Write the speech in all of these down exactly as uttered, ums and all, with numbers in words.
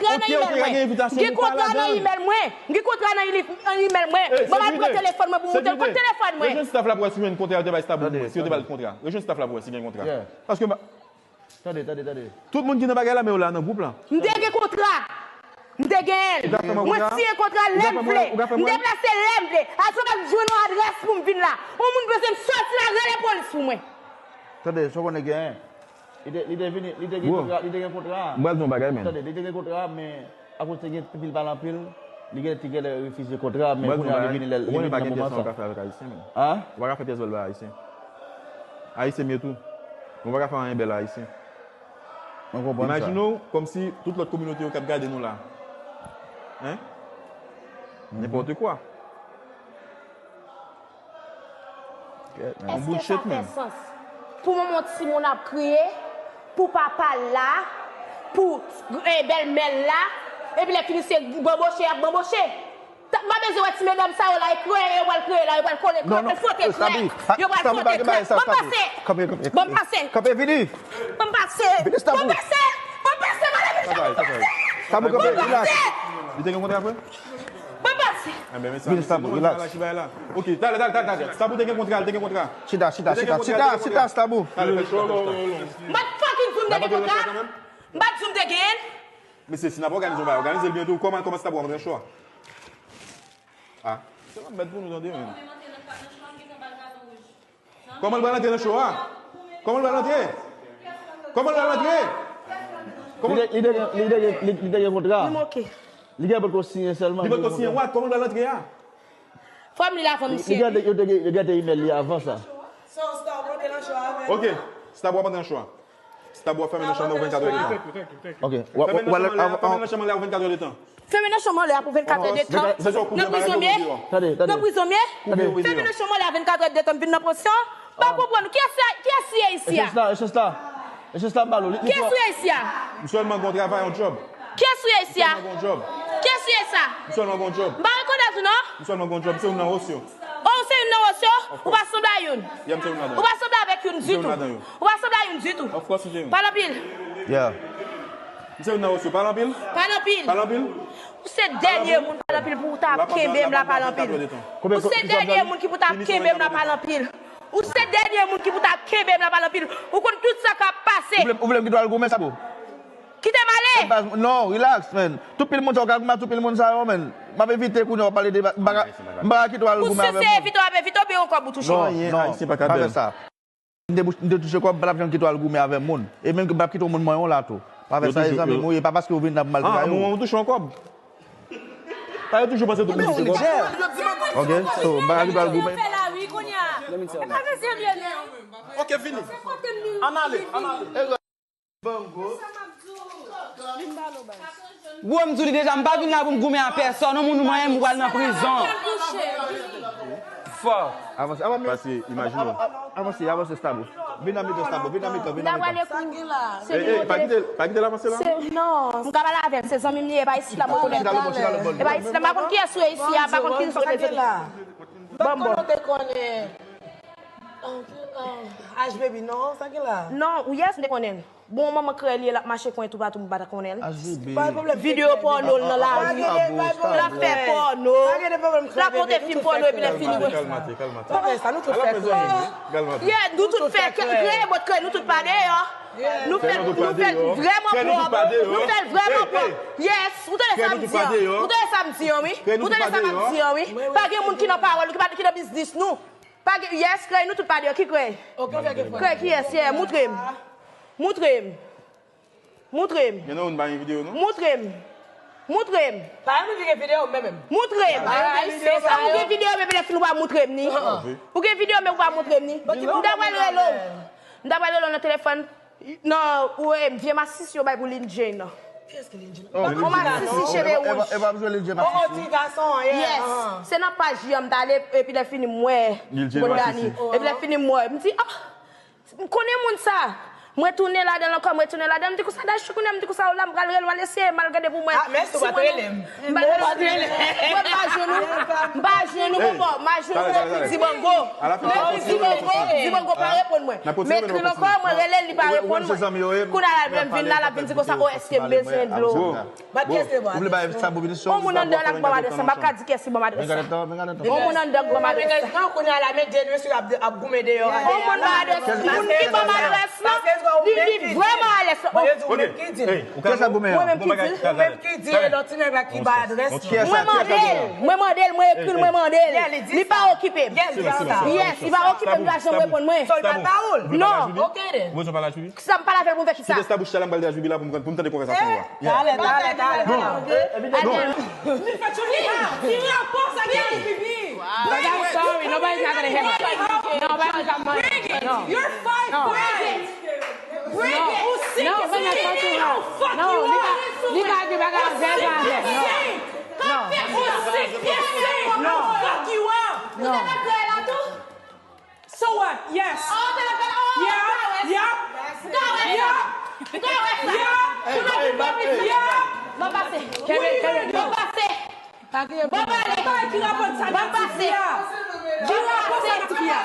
Kontra nan imèl mwen. M gen kontra nan imèl mwen. M gen kontra nan imèl mwen. Ban m al pran telefòn mwen pou montre l. Kot telefòn mwen? Rejwenn staff la pou wè si jwenn kontra yo te bay Stabou pou mwen. Si yo te ba l kontra. Rejwenn staff la pou wè si gen kontra. Paske m pa... Tande, tande, tande. Tout moun ki nan bagay la, men yo la nan gwoup la. M te gen kontra. M te genyen l. Mwen siyen kontra lè m vle. M deplase lè m vle. Azoka m jwenn yon adrès pou m vin la. Yon moun bezwen m sòti la, rele polis pou mwen. Tande, sa w konnen genyen. Li te, li te vini, li te gen kontra, li te gen kontra. M pral di yon bagay, men. Tande, li te gen kontra, men akoz te gen pil pale anpil, li gen, te genlè refize kontra, men kounye a li vini lè, li vini nan moman sa. Ou konnen pa gen pyès ou ka fè avèk Ayisyen, men. Hein? Ou pa ka fè pyès vòl bay Ayisyen. Ayisyen m ye tou. Mwen pa ka fè anyen bèl Ayisyen. Mwen konprann sa. Imajine w kòmsi tout lòt kominote yo k ap gade nou la. Hein? Nenpòt kwa. Yon bullshit, man. Èske sa fè sans? Pou manman timoun ap kriye, pou papa l la, pou, eh, bèlmè l la, epi lè fini se banboche y ap banboche. M pa bezwen wè ti medam sa yo la, e kreye yo pral kreye la, yo pral kole krè, yo pral fwote krè. Yo pral fwote krè. Ban m pase. Ban m pase. Kanpe, vini. Ban m pase. Vini, Stabou. Ban m pase. Ban m pase, madanm Richard, ban m pase. Stabou, kanpe, relax. Li te gen kontra, frè? Ban m pase. Vini, Stabou, relax. Ok, talè, talè, talè, talè. Stabou te gen kontra, li te gen kontra. Chita, chita, chita, chita, chita, Stabou. Talè, fè chita, fè chita. M pa t fucking di w m te gen kontra. M pa t di w m te genyen l. Mesye, si n ap òganize yon bagay, òganize l byen tou. Kòman, kòman Stabou ap rantre nan cho a? Ah, se pa mèt pou nou tande, menm. Kòman l pral rantre nan cho a? Kòman l pral rantre? Kòman l pral rantre? Li te, li te gen, li te gen, li, li te gen kontra. Li moke. Li gen potko siyen sèlman. Li potko siyen what? Kòman l pral rantre a? Fò m li l avan misye. Li gen, yo te, yo te imèl li avan sa. Ok, Stabou ap rantre nan cho a. Stabou ap fèmen nan chanm nan pou vennkat èdtan. Ok. Fèmen nan chanm nan lè a, fèmen nan chanm nan lè a pou vennkat èdtan. Fèmen nan chanm nan lè a pou vennkat èdtan. Nan prizon m ye? Nan prizon m ye? Fèmen nan chanm nan lè a vennkat èdtan, m vin nan prizon. M pa konprann ou. Kiyès, kiyès ou ye isi a? Kiyès ou ye isi a? M sèlman gon travay, yon djòb. Kiyès ou ye isi a? Kiyès ou ye sa? M sèlman gon djòb. M pa rekonèt ou non. M sèlman gon djòb. M se youn nan Osyo. Oh, ou se youn nan Osyo? Ou pa sanble a youn. Ou pa sanble avèk youn ditou. Ou pa sanble a youn ditou. Pale anpil. Yeah. M se youn nan Osyo. Pale anpil. Pale anpil. Pale anpil. Ou se dènye moun, pale anpil, pou w ta ap kenbe m la, pale anpil. Ou se dènye moun ki pou ta ap kenbe m la, pale anpil. Ou se dènye moun ki pou ta ap kenbe m la, pale anpil. Ou konn tout sa k ap pase. Ou vle, ou vle m kite w al goumen, Stabou? Kite m ale! Non, relax, man. Tout pil moun sa yo ka goumen ak tout pil moun sa yo, man. M ap evite kounye a w ap pale de, m pa ka, m pa ka kite w al goumen avè moun. Ou sanse evite w ap evite oubyen yon kòb ou touche? Non, non, pa fè sa. M te, m te touche kòb, m pa t ap janm kite w al goumen avè moun. E menm ke m p ap kite yon moun manyen w la tou. Pa fè sa, e zanmi m ou ye, pa paske w vin la pou m al goumen avè w. Ah, mwen, ou touche yon kòb. Pa yo toujou panse tout moun touche kòb. Ok, so, m pa ka kite w al goumen. Ok, vini. Ann ale, ann ale. Gwo, m di w li deja, m pa vin la pou m goumen a pèsòn. Yon moun ou manyen m, ou pral nan prizon. Fò. Avanse, avanse. Paske, imajine w. Avanse, avanse, Stabou. Vin nan mitan, Stabou, vin nan mitan, vin nan mitan. Sa gen la? Ey, ey, pa kite, pa kite l avanse la. Non. M ka pale avè l, se zanmi m li ye, e pa isit la mwen konnen. E pa isit la, m pa konn kiyès ou ye isi a, m pa konn ki reprezante. Bon, bon. Konnen te konnen. H baby, non, sa gen la? Non, ou yes, m te konnen l. Bon, manman krèy li ye, l ap mache kwen toupatou, m pa ta konnen l. Videyo pòno l nan lari. L ap fè pòno. L ap monte fim pòno, epi lè fini, wè. Kalmate, kalmate. Pa fè sa, nou tout fè krèy. Yeah, nou tout fè krèy, bòt krèy, nou tout pa deyò. Nou fè, nou fè l vrèman pwòp. Nou fè l vrèman pwòp. Yes, ou tande sa m di an? Ou tande sa m di an, wi? Ou tande sa m ap di an, wi? Pa gen moun ki nan pawòl, ki pa, ki nan biznis nou. Pa gen, yes, krèy, nou tout pa deyò. Ki krèy? Krèy kiyès? Yeah, moutre m. Moutre m. Moutre m. Gen nan ou pa gen videyo, non? Moutre m. Moutre m. Pa gen moun ki gen videyo, menm, menm. Moutre m. Ou gen videyo, men lè fini ou pa moutre m ni. Ou gen videyo, men ou pa moutre m ni. M ta pral rele w. M ta pral rele w nan telefòn. Non, ou e vye masis yo bay pou Lil Jane nan. Kiyès ki Lil Jane? Yon masis li cheve wouj. E pa bezwen Lil Jane masis. Oh, ti gason an, yeah. Yes. Se nan paj li an m t ale, epi lè fini m wè Lil Jane masis. Epi lè fini m wè, m di, ah, m konnen moun sa. Mwen tounen ladan l ankò, mwen tounen ladan l. M di konsa, Daychou, kounye a m di konsa, o la, m pral rele w, al eseye, m al gade pou mwen. Ah, men si w pa t rele m. M pa t rele. Mwen pa jwenn ou. M pa jwenn ou, bonbon. M pa jwenn ou, mwen di bonbon. Mwen di bonbon, di bonbon pa reponn mwen. M ekri l ankò, mwen rele l, li pa reponn mwen. Kounye a la, l vin la, l ap vin di konsa, o, èske m bezwen dlo? Bon, ou vle bay Sabou minis yo? On moun anndan la k ban m adrès la, m pa ka di kiyès ki ban m adrès la. On moun anndan k ban m adrès la. Kounye a la, men de mesye ap, ap goumen deyò a. On moun ban m adrès, moun ki ban m adrès la, li, li vrèman alèz. Kiyès ap goumen an? Mwen menm ki di l. Ou menm ki di l, e lòt ti nèg la ki bay adrès la. Mwen mande l, mwen mande l, mwen ekri l, mwen mande l. Li pa okipe m. Yes, li pa okipe m, li pa janm reponn mwen. So, li pa pa ou l? Non. Ok, then. Ou bezwen pale a Julie? Sa m pale avè l pou m fè kisa? Kite sa bouch la, m pral di a Julie la pou m, pou m tande konvèsasyon yo a. Talè, talè, talè, talè. Li fè tchouli. Li rapò sa gen pipi. But I'm sorry, nobody's not gonna hear me. Nobody got money. No. You're five. No. Bring it. No, but that's not too hard. No, li pa, li pa gen bagay avè sa. No. No. Fuck you up. No. So what? Yes. Yeah. Yeah. Yeah. Yeah. Mwen pase. Mwen pase. Mwen pase. Ki rapò sa nan tifi a? Ki rapò sa nan tifi a?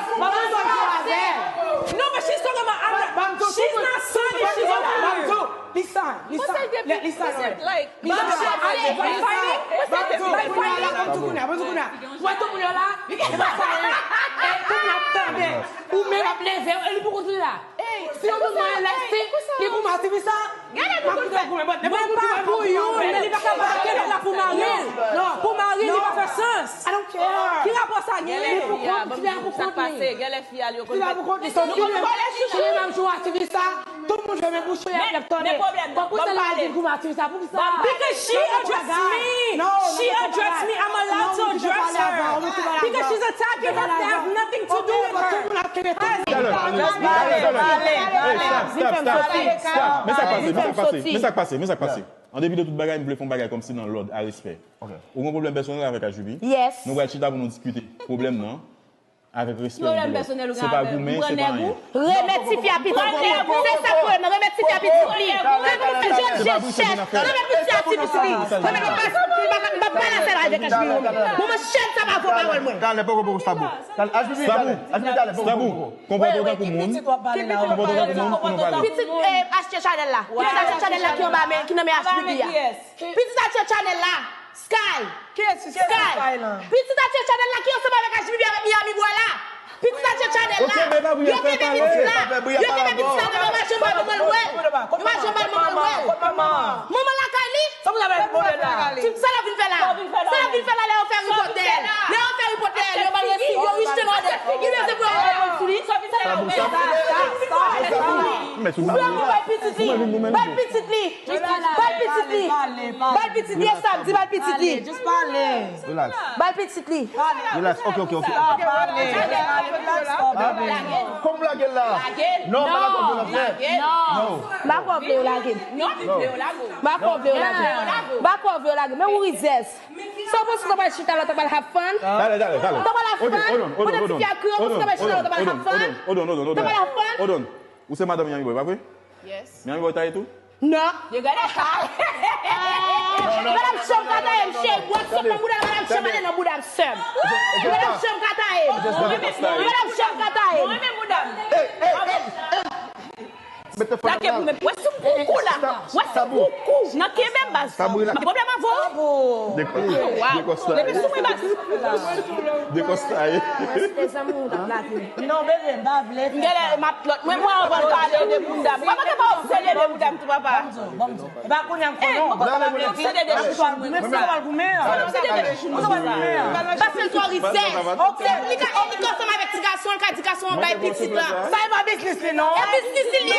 Non, but she's talking about, I'm not, she's not sorry, she's over here. Listen, listen, listen. Like, Banm tou kounye a la, banm tou kounye a, banm tou kounye a. Wè tout moun yo la, e pa sa ye. E tout moun ap tande. Ou menm ap leve, e li poko tou la. Si yon moun mwen lèsi, li pou mati pi sa. Mwen pa pou youn, men li pa ka pa gen lòt la pou mari l. Pou mari l, li pa fè sans. Ki rapò sa genyen? Li pou kont li, li la pou kont li. Li la pou kont li, so ki li menm jou aktivis sa. Tout moun fèmen bouch yo, y ap, y ap tande. Bon, poukisa l ap vin koumatis sa? Poukisa? Because she addressed me. She addressed me. I'm allowed to address her. Because she's attacking us. That has nothing to do with her. Talè, talè, talè, talè. Hey, stop, stop, stop, stop. Men sa k pase, men sa k pase, men sa k pase, men sa k pase. An depi de tout bagay, m vle fè yon bagay kòmsi nan lòd, a respè. Ou gen pwoblèm pèsonèl avèk H B B? Yes. Nou pral chita pou nou diskite pwoblèm nan. Avèk respè ou dwe. Se pa goumen, se pa anyen. Remèt tifi a pito pou mwen. Se sa pwoblèm nan, remèt tifi a pitit li. Fè kòmsi jodi jèn chèch. Remèt pitit a ti pitit li. Remèt li pa, li pa, li pa pale avèk H B B. Manman chèn sa pa vo pawòl mwen. Talè, poko, poko, Sabou. Talè, H B B, talè. H B B, talè, poko, poko. Konpòte w tankou moun. Konpòte w tankou moun pou nou pale. Pitit, eh, H T Chanel la. Pitit H T Chanel la ki anba men, ki nan men H B B a. Pitit H T Chanel la. Sky! Sky! Pitit H T Chanel la ki ansanm avèk H B B avèk Miami Boy la. Pitit H T Chanel la. Yo kenbe pitit la. Yo kenbe pitit la. Yo pa janm bay manman l wè. Yo pa janm bay manman l wè. Manman lakay li. Sa l ap vin fè la? Sa l ap vin fè la lè yo fè ripòtè l? Lè yo fè ripòtè l, yo ba l resi, yo rejte l. Li bezwen pou yo reponn sou li. Sa l ap vin fè la? Bay pitit li. Bay pitit li. Bay pitit li. Bay pitit li, e sa m di, bay pitit li. Just pale. Relax. Bay pitit li. Relax. Ok, ok, ok. Pale. Relax. Kòman w lage l la? Non, pa lage l la, frè. Non. M pa kwè w vle yo lage m. M pa kwè w vle yo lage m. M pa kwè w vle yo lage m. Men ou rizèz. Sa w panse w ta pral chita la, w ta pral have fun? Talè, talè, talè. W ta pral have fun? Pandan tifi a kriye, w panse w ta pral chita la, w ta pral have fun? W ta pral have fun? Ou se madanm Miami Boy, pa vre? Yes. Miami Boy ta ye tou? Non. Yo gade sa. Madanm Chan ka taye m, cheri. Bwè sòt nan bouda l, madanm Chan ale nan bouda m, sè m. Madanm Chan ka taye m. Madanm Chan ka taye m. Mwen renmen bouda m. Lage pou mwen. Wè sou koukou la. Wè sou koukou. Nan kenbe m baz. Gen pwoblèm avè w? Dekòs la. Depi sou mwen baz. Dekòs la ye. Respè zanmi w t ap lage. Non, bebe, m pa vle fè sa. M genlè m ap plòt. Mwen, mwen anvan l pale de bouda m. Papa, te pa obsede de bouda m tou, papa. Ban m di w, ban m di w. E pa kounye a m konnen w, ban m di w. Obsede de chouchou m, mwen sa. Obsede de chouchou m, mwen sa. Paske l twò rizèz. Se li ka, li ka ansanm avèk ti gason, l ka di gason an bay pitit la. Sa e pa biznis li, non. E biznis li ye.